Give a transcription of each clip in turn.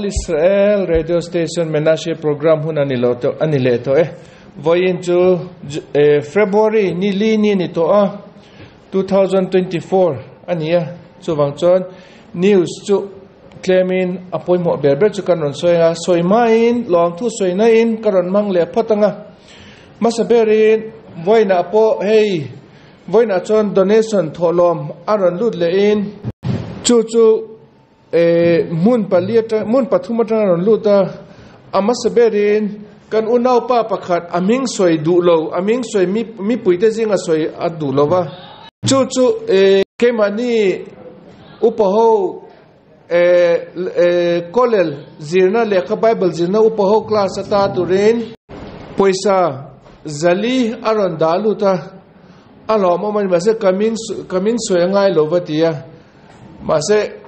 All Israel Radio Station Menashe program hun ani lo to ani leh tawh e. Vawiin chu February ni li ni ani tawh a, 2024 a ni a, chuvang chuan news chu tlemin a pawimawh ber ber chu kan rawn sawi a, sawi hmain lawmthu sawi nain ka rawn hmang leh phawt ang a. Hmasa berin vawiinah pawh hei vawiinah chuan donation thawhlawm a rawn lut lehin chu chu hmun pali atang hmun pathum atang a rawn lut a, a hmasa berin kan unaupa pakhat a hming sawi duh lo a hming sawi mi mipuite zinga sawi a duh lo va, chu chu keimahni upa ho Kollel zirna lehkha Bible zirna upa ho class ata turin pawisa zali a rawn dah lut a, a hlawmawm a ni mahse ka hming ka hming sawi a ngai lo va ti a, mahse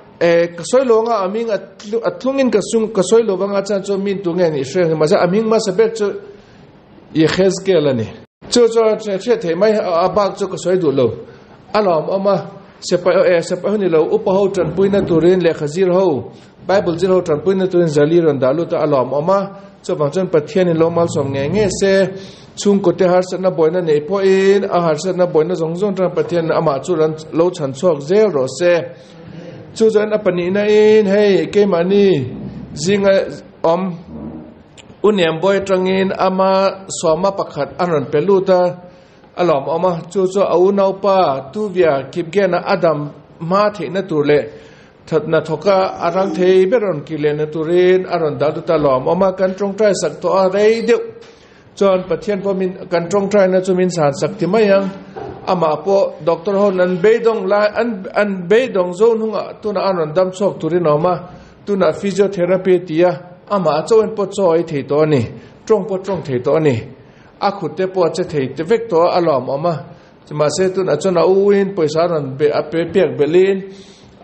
ka sawi lo anga a hming a tlungin ka sung ka sawi lo vanga chuan chu min tunge nih hre ang mahse a hming hmasa ber chu Yehezkel a ni. Chu chuan hriat theih mai a bak chu ka sawi duh lo. A lawmawm a, sepai e sepai ho ni lo, upa ho tanpuina turin lehkha zir ho, Bible zir ho tanpuina turin zali rawn dah lut a, a lawmawm a. Chuvang chuan Pathianin lo malsawm ngei ngei se, chhungkawte harsatna buaina neih pawhin a harsatna buaina zawng zawng atang Pathianin amah chu lo chhan chhuak zel rawh se. Chu chuan a pahnihna in hei keimahni zinga awm. U Niambawi atangin ama sawma pakhat a rawn pe lut a, a lawmawm a, chu chu a unaupa Tuvia Kipgena a dam hma theihna tur leh thatna thawka a rang thei ber rawn kir lehna turin a rawn dah lut a, lawmawm a, kan tawngtai sak tawh a, rei deuh chuan Pathian pawh min kan tawngtaina chu min chhan sak ti mai ang, amah pawh doctor ho an beidawng lai an an beidawng zo hnungah tunah a rawn dam chhuak turin a awm a. Tunah physiotherapy a ti a, amah chauhin pawh chaw a ei thei tawh a ni, tawng pawh tawng thei tawh a ni. A khut te pawh a che thei te vek tawh a, a lawmawm a. Mahse tunah chuan a uin pawisa a rawn be a pe piak belhin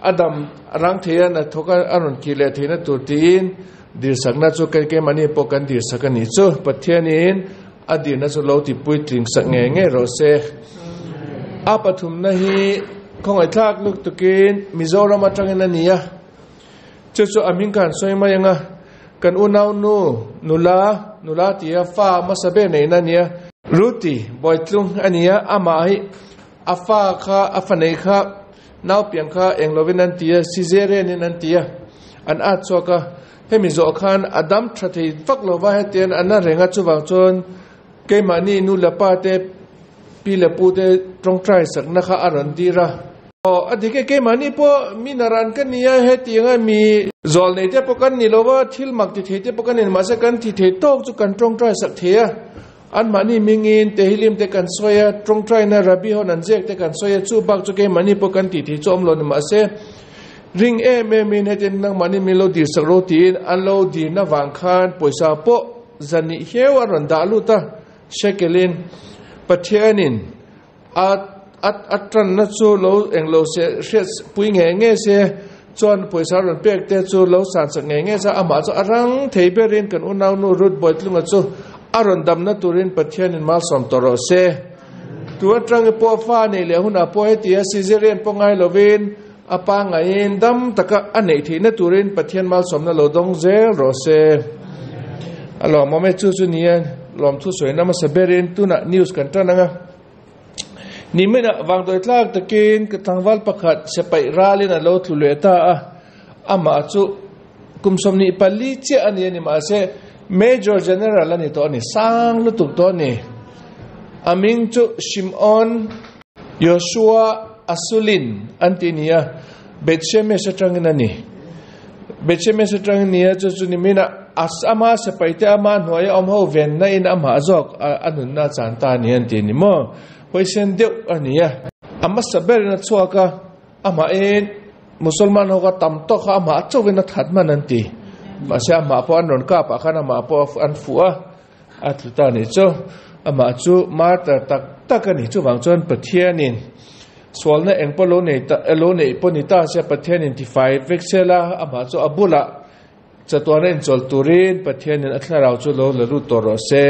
a dam a rang thei a, hnathawk a a rawn kih leh theihna tur tiin dirsakna chu kei keimahni pawh kan dirsak a nih chu. Pathianin a dirna chu lo tipuitling sak ngei ngei rawh se. A pathumna hi khawngaihthlak lutukin Mizoram atangin a ni a. Chu chu a hming khan sawi mai anga, kan unau nu, nula, nula tia fa hmasa ber neihna a nia. Ruti, Bawitlung a nia, amah hi a fa kha, a fa neih kha naupiang kha eng lovin an ti a, Caesarean in an ti a, an at chhuak a, hemi zawh khan a dam tha thei vak lova hetian a na reng a, chuvang chuan Keimahni nu leh pa te, pi leh pu te tawngtai sakna kha a rawn dir a. Aw, a dik e, keimahni pawh mi naran ka ni a, hetianga mi zawl nei te pawh kan ni lo va, thil mak ti thei te pawh kan ni lo, mahse kan ti thei tawk chu kan tawngtai sak thei a. Anmahni mingin Tehillim te kan sawi a, tawngtaina Rabbi ho nan ziak te kan sawi a, chu bak chu keimahni pawh kan ti thei chu awm lo ni, mahse ring em em in hetiang nangmahni min lo dir sak ro tiin an lo dirna vang khan pawisa pawh Zan nih hiau a rawn dah lut a, Shekelin Pathianin a a a tanna chu lo eng lo se hriat pui nge nge se chuan pawisa rawn pek te chu lo san sak nge nge se amah chu a rang thei berin kan unaunu Ruth Bawitlunga chu a rawn damna turin Pathianin malsawm tawh rawh se. Tu atang pawh fa neih leh hunah pawh heti a Caesarean pawh ngai lovin a pa ngaiin dam taka a neih theihna turin Pathian malsawmna lo dawng zel rawh se. A lawmawm e, chu chu nia lawmthu sawina hmasa berin tunah news kan tan ang a. Niminah vangdawi tlak takin ka tlangval pakhat sepaih ralin a lo tlu leh ta a, amah chu kum 24 chiah a ni a ni mahse Major General a ni tawh a ni, sang lutuk tawh a ni. A hming chu Shimon Yoshua Asulin an tih ni a, Beth-shemesh atangin a ni. Beth-shemesh atangin ni a, chu chu nimina ama sipaite ama hnuaia awm ho venna in amah zawk a nunna a chan ta a ni an tih ni maw? Huaisen deuh a ni a. A hmasa berin a chhuak a, amahin Musalman ho kha tam tawk kha amah chauhin a that hman an ti. Mahse amah pawh an rawn kap ah khan amah pawh an fuh a. A tlu ta nih chu, amah chu martyr tak tak a ni. Chuvang chuan Pathianin sualna eng pawh lo nei ta, lo neih pawh ni ta se Pathianin tifai vek se la, amah chu a bulah chatuana inchawlh turin Pathianin a thlarau chu lo la lut tawh rawh se.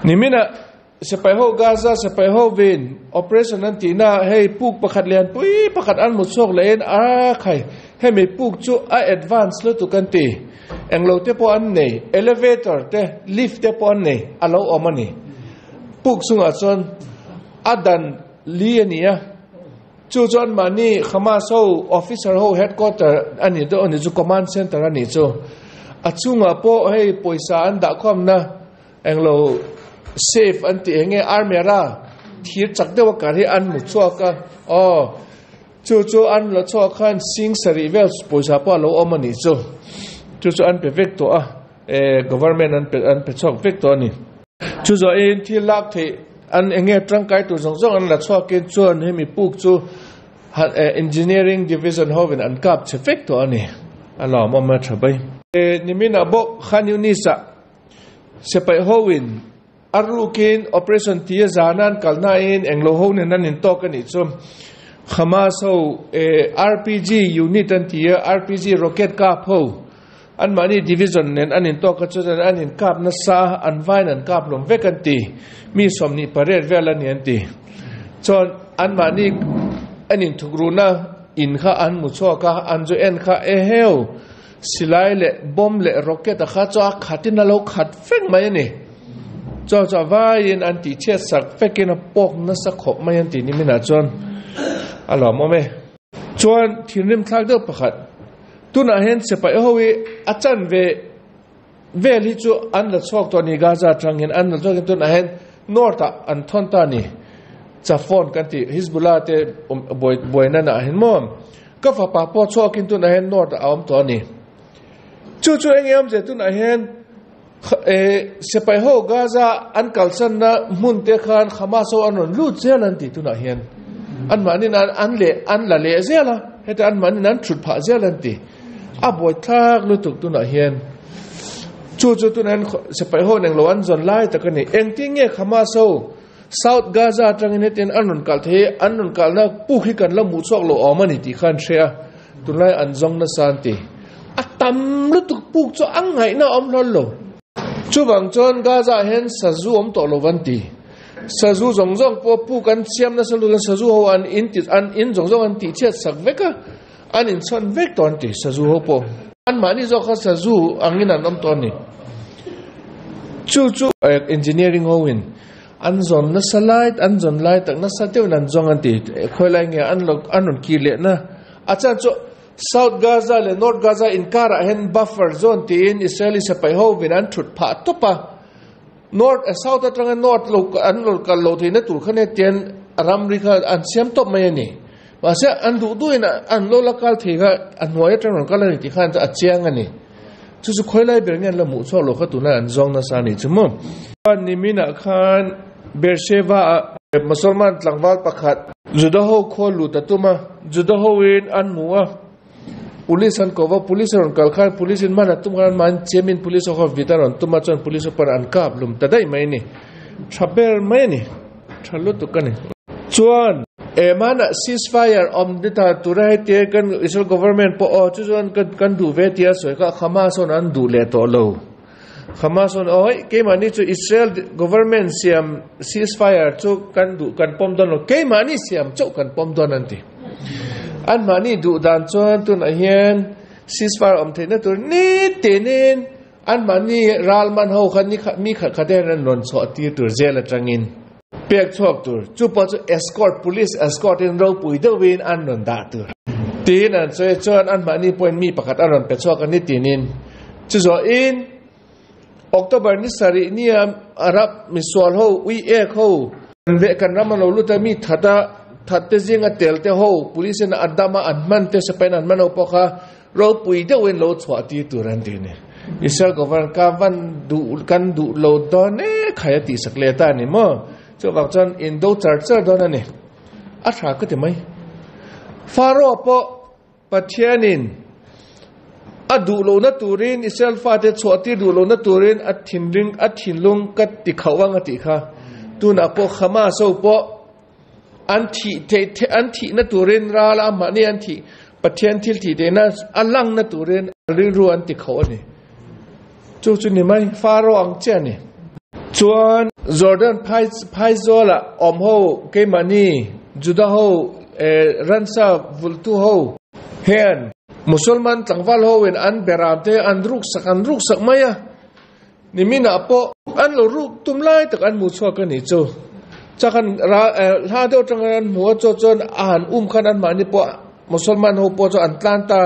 Niminah Sipai ho Gaza sipai ho vin operation an tihna hei puk pakhat lianpui pakhat an hmu chhuak leh in a khai. Hemi puk chu a advance lutuk an ti. Englo te pawh an nei, elevator te, lift te pawh an nei, a lo awm a ni. Puk chungah chuan a dan li a ni a, chu chu anmahni Hamas ho officer ho headquarter a ni deuh a ni chu, command center a nih chu. A chungah pawh hei pawisa an dahkhawmna Englo safe an tih enge armera thir chak deuh a kar hi an mu chhuak a aw chu chu an la chhuak khan sing sarih vel pawisa pawh a lo awm a nih chu chu chu an pe vek tawh a eh government an pe an pe chhuak vek tawh a ni chu zawhin thil lak theih an enge tangkai tur zawng zawng an la chhuakin chuan hemi puk chu engineering division hovin an kap che vek tawh a ni a lawmawm a tha bai. Niminah bawk Khan Yunis ah Sipai hoin a rukin operation tia zana an kalnain englo ho nen an intawk a nih chu. Hamas ho RPG unit an ti a, RPG rocket kap ho anmahni division nen an intawk a chuan an inkap nasa a, an vain an kap hlawm vek an ti. Mi 28 vel a ni an ti. Chuan anmahni an inthukruhna in kha an hmu chhuak a, an zu en kha eheu. Silai leh bomb leh rocket a kha chu a khatin a lo khat vek mai a ni. Chaw chu a vaiin an tih chhiat sak vekin a pawk nasa khawp mai an tih niminah chuan a lawmawm e. Chuan thinrim thlak deuh pakhat, tunah hian sipai ho hi a chanve vel hi chu an la chhuak tawh a ni Gaza atangin an la chhuakin tunah hian North ah an thawn ta a ni. Chafon kan tih Hizbullah te buaina nah hian maw Ka fapa pawh chhuakin tunah hian North ah a awm tawh a ni. Chu chu eng em zia tunah hian sipai ho Gaza an kalsanna hmun te khan Hamas ho an rawn lut zel an ti tunah hian. Anmahnin an leh an la leh zel a, heta anmahnin an thut phah zel an ti. A buaithlak lutuk tunah hian. Chu chu tunah hian sipai ho englo an zawn lai tak a ni. Engtin nge Hamas ho South Gaza atangin hetian an rawn kal thei e, an rawn kalna puk hi kan la hmuh chhuak lo awm a ni tih kha an hre a, tunlai an zawng nasa an ti. A tam lutuk puk chu a ngaihna a awm hlawl lo. Chuvang chuan Gaza ah hian sazu awm tawh lo an ti. Sazu zawng zawng pawh puk an siam nasa lutuk a, sazu ho an in ti an in zawng zawng an tihchhiat sak vek a, an inchhawn vek tawh an ti sazu ho pawh. Anmahni zawk kha sazu angin an awm tawh a ni. Chu chu engineering ho in An zawn nasa lai, an zawn lai tak nasa deuhin an zawng an ti. Khawi lai nge an lo an rawn kir leh na. A chan chu South Gaza leh North Gaza inkarah hian buffer zone tiin Israeli sipai hovin an thut phah tawp a. North South atanga North lo an rawn kal lo theihna tur khan hetian ramri kha an siam tawp mai a ni. Mahse an duh duhin an lo la kal thei kha a hnuai atang rawn kal a ni tih khan a chiang a ni. Chu chu khawi lai ber nge an la hmuh chhuak lo kha tunah an zawng nasa a nih chu maw. Niminah khan Beersheva ah Mosolman tlangval pakhat Juda ho khua lut a tum a, Juda hoin an hmu a, Police an ko va, Police a rawn kal khan Police in man a tum khan an chiamin Police ho kha vit a rawn tum a chuan Police ho pawn an kap lum ta daih mai a ni. Tha ber mai a ni. Tha lutuk a ni. Chuan Eman-ah ceasefire awm ni ta tura hetia kan Israel government pawh aw chu chuan kan duh ve tia sawi kha Hamas hawn an duh leh tawh lo. Hamas hawn aw hei keimahni chu Israel government siam ceasefire chu kan duh kan pawm dawn lo keimahni siam chauh kan pawm dawn an ti. Anmahni duh dan chuan tunah hian ceasefire awm theihna tur nitinin anmahni ralman ho kha mi khat khat hian an rawn chhuah tir tur zel atangin. Pek chhuak tur, chu pawh chu escort, police escort in ropui deuhin an rawn dah tur. Tiin an sawi a, chuan anmahni pawhin mi pakhat a rawn pe chhuak a ni tinin. Chu zawhin October ni sarih nia Arab misual ho, ui ek ho, kan veh kan ram a lo lut a, mi that a, that te zinga tel te ho, police in a dam a an hman te, sipai in an hman ho pawh kha Ropui deuhin lo chhuah tir tur an ti a ni. Israel governor ka van duh kan duh lo dawn e khai a tihsak leh ta a ni maw? Chuvang chuan in do char char dawn a ni. A tha ka ti mai. Pharaoh pawh Pathianin a duh lohna turin Israel fate chhuah tir duh lohna turin a thinring a thinlung ka ti khauh ang a tih kha. Tunah pawh Hamas ho pawh An thih theih theih an thihna turin ral a mahni an thih Pathian thil thih theihna a langna turin rilru an ti khauh a ni. Chu chu ni mai Pharaoh ang chiah a ni. Chuan Jordan phai phaizawl ah awm ho keimahni Juda ho eh ransa vultu ho hian. Musalman tlangval hoin an beram te an ruk sak an ruk sak mai a, niminah pawh an lo ruk tum lai tak an hmuh chhuak a nih chu. Chak an hla deuh atanga an hmuh a chaw chuan a han um khan anmahni pawh Musalman ho pawh chu an tlan ta.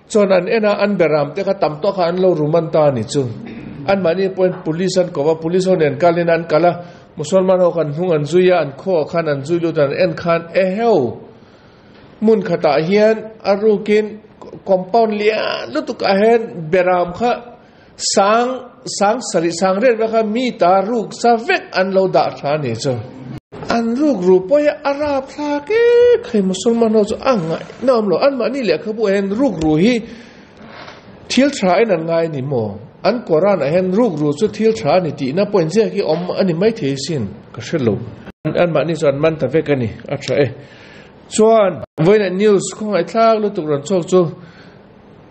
Chuan an en a, an beram te kha tam tawk kha an lo ruman ta a nih chu. Anmahni pawhin police an ko va, police ho nen kalin an kal a, Musalman ho khan hnung an zui a, an khuaah khan an zui lut a, an en khan eheu! Hmun khatah hian a rukin compound lian lutuk ah hian beram kha sang sang sarih sang riat vel kha mi ta ruk sa vek an lo dah tha a nih chu. An ruk ru pawh hi a rap thlak e khai Musalman ho chu a ngaihna awm lo anmahni lehkhabu ah hian ruk ru hi thil tha in an ngai a ni maw? An Quran ah hian ruk ru chu thil tha a ni tihna pawh inziak hi awm a ni maithei sin ka hre lo. Anmahni chu an man ta vek a ni a tha e. Chuan vawiinah news khawngaihthlak lutuk rawn chhuak chu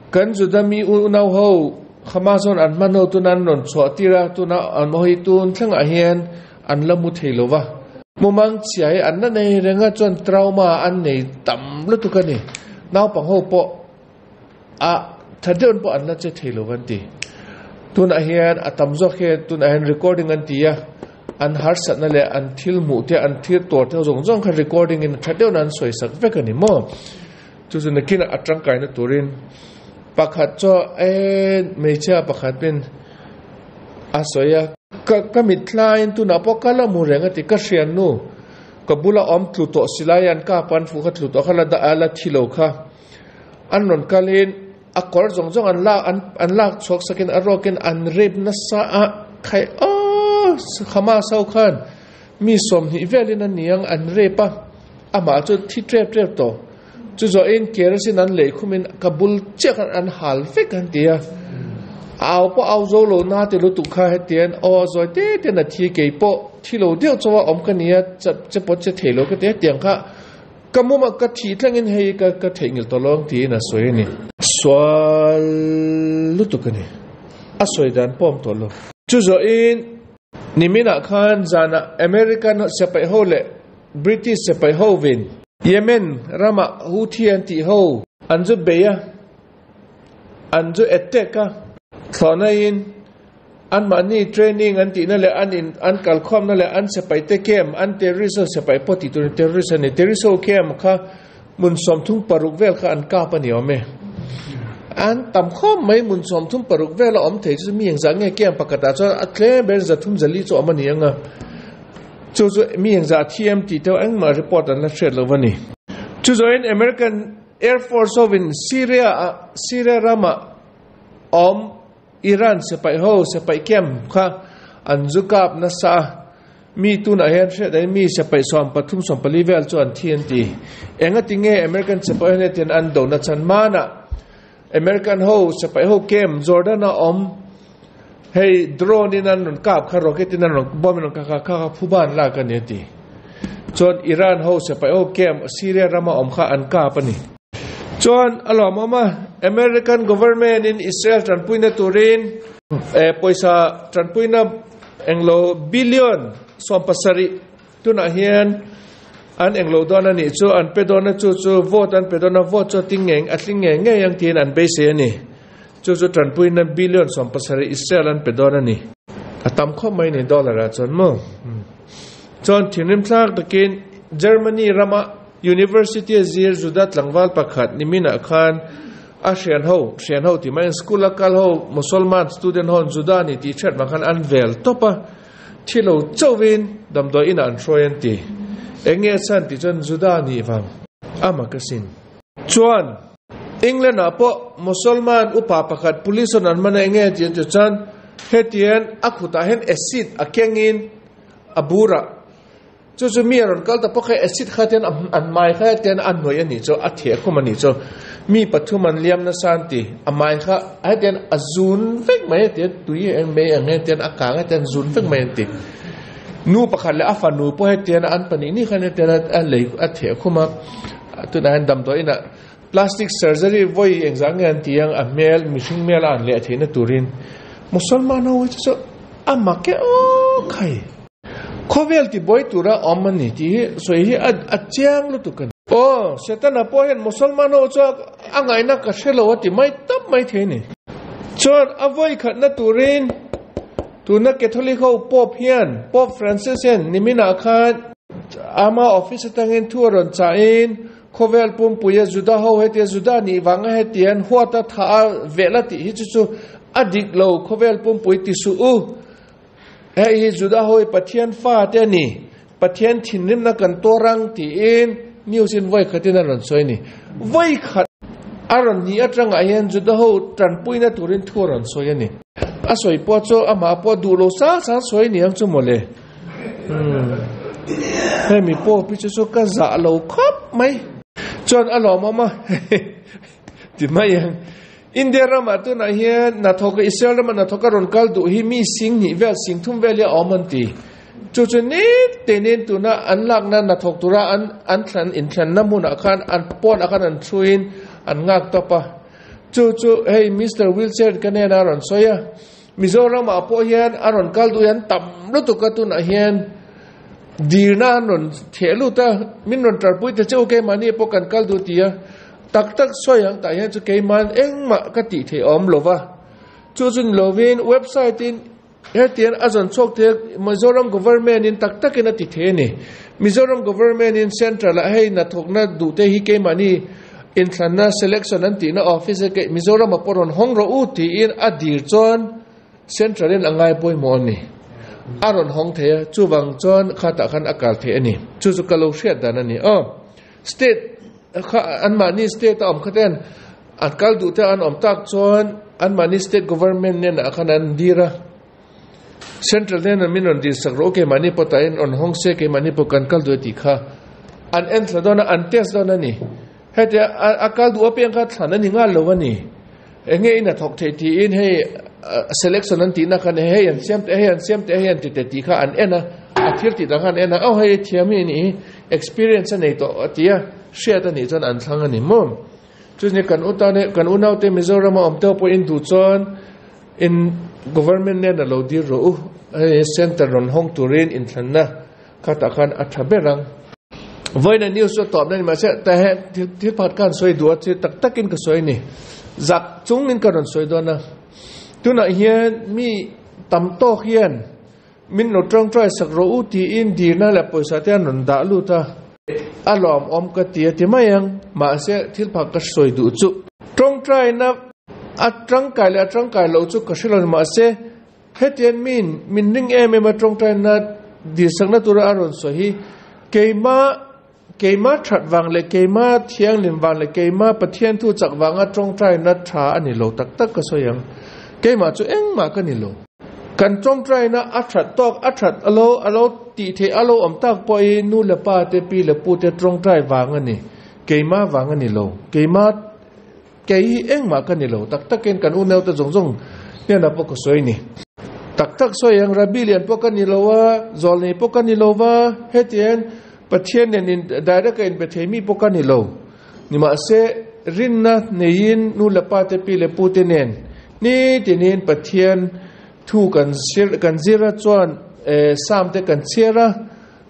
kan Juda mi unau ho Hamas rawn an hman ho tuna an rawn chhuah tir a, tuna an hawi tun thlengah hian an la mu thei lo va. Mumang chhia hi an la nei reng a, chuan trauma an nei tam lutuk a ni. Naupang ho pawh a tha deuhin pawh an la che thei lo an ti. Tunah hian a tam zawk hian tunah hian recording an ti a, an harsatna leh an thil hmuh te an thil tur te zawng zawng kha recording in tha deuhin an sawi sak vek a ni maw. Chu chu nakinah a tangkaina turin pakhat chu e hmeichhia pakhat in a sawi a. Ka ka mithlaiin tunah pawh ka la mu reng a ti ka hriannu ka bula awm tlu tawh silai an kap an fuh kha tlu tawh kha la dah a la thi lo kha. An rawn kalin a kawr zawng zawng an lak an an lak chhuak sakin a rawkin an rape nasa a khai aw Hamas ho khan mi sawmhnih velin a niang an rape a amah chu thi tep tep tawh chu zawhin kerosene an lei khumin ka bul chiah khan an hal vek an ti a au pawh au zo lo na ti lutuk kha hetian aw zawi te ten a thi kei pawh thi lo deuh chaw a awm ka nia che pawh che thei lo ka ti hetiang kha Ka mumah ka thih thlengin hei ka ka theihnghilh tawh lo ang tiin a sawi a ni. Sual lutuk a ni. A sawi dan pawh a awm tawh lo. Chu zawhin niminah khan zanah American siapaih ho leh British siapaih ho vin Yemen ramah Houthi an tih ho an zu bei a, an zu attack a, thlawhnain Anmahni training an tihna leh an in an kalkhawmna leh an sipai te camp an terrorist ho sipai pawh tih turin terrorist a ni. Terrorist ho camp kha hmun 36 vel kha an kap a ni awm e. An tam khawp mai hmun 36 vel a awm thei chu mi engzah nge camp pakhatah chuan a tlem ber zathum zali chu a awm a ni ang a. Chu chu mi engzah thi em tih te engmah report an la hriat lo a ni. Chu zawhin American Air Force hovin Syria ah Syria ramah awm Iran sipai ho sipai camp kha an zu kap nasa a, mi tunah hian hriat ahin mi sipai 13 14 vel chu an thi an ti. Engati nge American sipai ho hetian an do nachhan manah American ho sipai ho camp Jordan a awm hei drone in an rawn kap kha rocket in an rawn bomb in an rawn kap kha kha kha phuba an lak a ni a ti. Chuan Iran ho sipai ho camp Syria rama awm kha an kap a ni. Chuan a lawmawm a, American government in Israel tanpuina turin pawisa tanpuina englo billion 70 tunah hian an englo dawn a nih chu, an pe dawn a chu chu vote an pe dawn a, vote chu a ting ngei a tling ngei ngei ang tiin an beisei a ni. Chu chu tanpuina billion 70 Israel an pe dawn a ni. A tam khawp mai ni dollar ah chuan maw. Chuan thinrim thlak takin Germany rama University a zir Juda tlangval pakhat niminah khan a hrian ho, hrian ho tih maiin school a kal ho Musalman student ho an Juda ni tih hriat vang khan an vel tawp a, thi lo chauhin damdawi inah an hruai an ti. Eng nge a chhan tih chuan Juda nih vang a mak asin. Chuan England ah pawh Musalman upa pakhat police an man a eng nge tih an ti chuan hetian a khutah hian acid a kengin a burah Chu chu mi a rawn kal ta pawh kha acid kha tian an mai kha tian a hnuai a nih chu a theh khum a nih chu mi pathum an liam nasa an ti a mai kha hetian a zun vek mai a ti a tui eng mai ang hian tian a kang a tian zun vek mai an ti nu pakhat leh a fanu pawh hetian an pahnih ni khan hetian a lei a theh khum a tunah hian damdawi inah plastic surgery vawi engzah nge an ti ang a hmel mihring hmel a an leh theihna turin Musalman ho hi chu chu a mak e aw khai. Khawvel tibuai tura awm a ni tih hi sawi hi a chiang lutuk a ni. Aw, Setana pawh hian Musalman ho chu a ngaihna ka hre lo a ti mai tawp mai thei a ni. Chuan a vawi khatna turin tuna Catholic ho Pope hian, Pope Francis hian niminah khan ama office atangin thu a rawn chahin khawvel pumpuia Juda ho hetia Juda nih vanga hetian huata tha a velh a tih hi chu chu a dik lo khawvel pumpui ti suh u. Hei hi Juda hawi Pathian fa te a ni. Pathian thinrimna kan tuar ang tiin news in vawi khatin a rawn sawi a ni. Vawi khat a rawn hnih atangah hian Juda ho tanpuina turin thu a rawn sawi a ni. A sawi pawh chu amah pawh duh lo sang sang sawi a ni ang chu mawle. Umm hemi pawh pi chu chu ka zah lo khawp mai. Chuan a lawmawm a ti mai ang. India ramah tunah hian hnathawka Israel rama hnathawka rawn kal duh hi mi sing hnih vel, sing thum vel hi a awm an ti. Chu chu ni tenin tuna an lakna hnathawk tura an an thlan inthlanna hmunah khan an pawnah khan an thuin an nghak tawp a. Chu chu hei Mister Wheelchair ka nen a rawn sawi a, Mizoramah pawh hian a rawn kal duh hi an tam lutuk a tunah hian dirna an rawn theh lut a, min rawn tarpui ta che u keimahni pawh kan kal duh ti a. Tak tak sawi ang tah hian chu keima'n engmah ka tih theih a awm lo va, chu chu ni lovin website in hetiang a zawn chhuak thei a, Mizoram government in tak takin a ti thei a ni. Mizoram government in central ah hei hnathawkna duh te hi keimahni inthlanna selection an tihna office a kei Mizoram ah pawh rawn hawng rawh u tiin a dir chuan central in a ngai pawimawh a ni. A rawn hawng thei a, chuvang chuan khatah khan a kal thei a ni. Chu chu ka lo hriat dan a ni. Aw. State kha anmahni state a awm kha ten an kal duh te an awm tak chuan anmahni state government nen ah khan an dir a, central nen min rawn dir sak rawh u keimahni pawh tah hian rawn hawng se keimahni pawh kan kal duh a tih kha an en thla dawn a an test dawn a ni. Hetia a kal duh apiang kha thlan a ni nghal lo a ni. Enge in a thawk theih tiin hei selection an tihna khan hei an siam teh hei an siam teh hei an ti teh tih kha an en a, a thil tih dang kha an en a, aw hei thiam hi a nih hi experience a nei tawh a tia hriat a nih chuan an thlang a ni maw. Chutni kan utane kan unaute Mizoram a awm teuh pawh in duh chuan in government nen a lo dir rawh u hei center rawn hawng turin inthlanna khatah khan a tha ber ang. Vawiin a news chu a tawp na ni mahse ta he thil pakhat khan sawi duh a thil tak takin ka sawi a ni. Zak chungin ka rawn sawi dawn a. Tunah hian mi tam tawk hian min lo tawngtai sak rawh u tiin dirna leh pawisa te an rawn dah lut a. A lawmawm ka ti a ti mai ang mahse thil pakhat ka sawi duh chu. Tawngtaina a tangkai leh a tangkai loh chu ka hre lo ni mahse Hetiang min min ring em em a tawngtaina dilsakna tura a rawn sawi hi keima keima that vang leh keima thianghlim vang leh keima Pathian thu chak vanga tawngtaina tha a ni lo tak tak ka sawi ang. Keimah chu engmah ka ni lo. Kan tawngtaina a that tawk a that a lo a lo tih theih a lo awm tak pawhin nu leh pa te pi leh pu te tawngtai vang a ni. Keima vang a ni lo. Keima Kei hi engmah ka ni lo, tak takin kan unaute zawng zawng hnenah pawh ka sawi a ni. Tak tak sawi ang, Rabbi lian pawh ka ni lo a, zawlnei pawh ka ni lo va, hetiang Pathian nen in direct a inbe thei mi pawh ka ni lo. Nimahse, rinna neiin nu leh pa te, pi leh pu te nen nitinin Pathian thu kan kan zir a, chuan Psalm te kan chhiar a,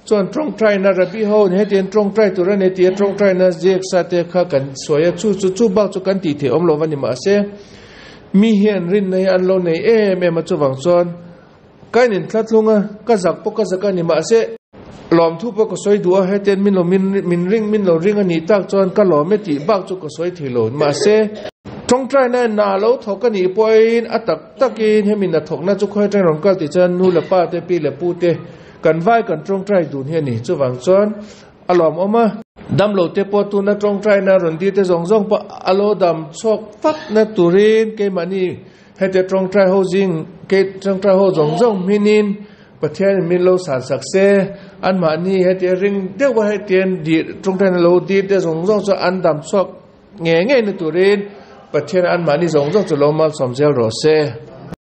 Chuan tawngtaina Rabbi ho nih hetiang tawngtai tur a ni tih a tawngtaina ziak sa te kha kan sawi a, chu chu chu bak chu kan tih theih awm lo va ni mahse mi hian rinna hi an lo nei em em a chuvang chuan ka in inthlatlung a, ka zak pawh ka zak a ni mahse lawmthu pawh ka sawi duh a hetiang min lo min ring min lo ring a nih tak chuan ka lawm e tih bak chu ka sawi thei lo mahse tawngtaina na lo thawk a nih pawhin a tak takin hemi hnathawkna chu khawi atangin rawn kal tih chuan nu leh pa te pi leh pu te Kan vai kan tawngtai dun hi a ni. Chuvang chuan a lawmawm a. Damlo te pawh tuna tawngtaina rawn dir te zawng zawng pawh a lo dam chhuak fak na turin keimahni hetia tawngtai ho zing kei tawngtai ho zawng zawng hminin Pathianin min lo san sak se. Anmahni hetia ring deuh a hetian dir tawngtaina lo dir te zawng zawng chu an dam chhuak ngei ngei na turin Pathian anmahni zawng zawng chu lo malsawm zel rawh se.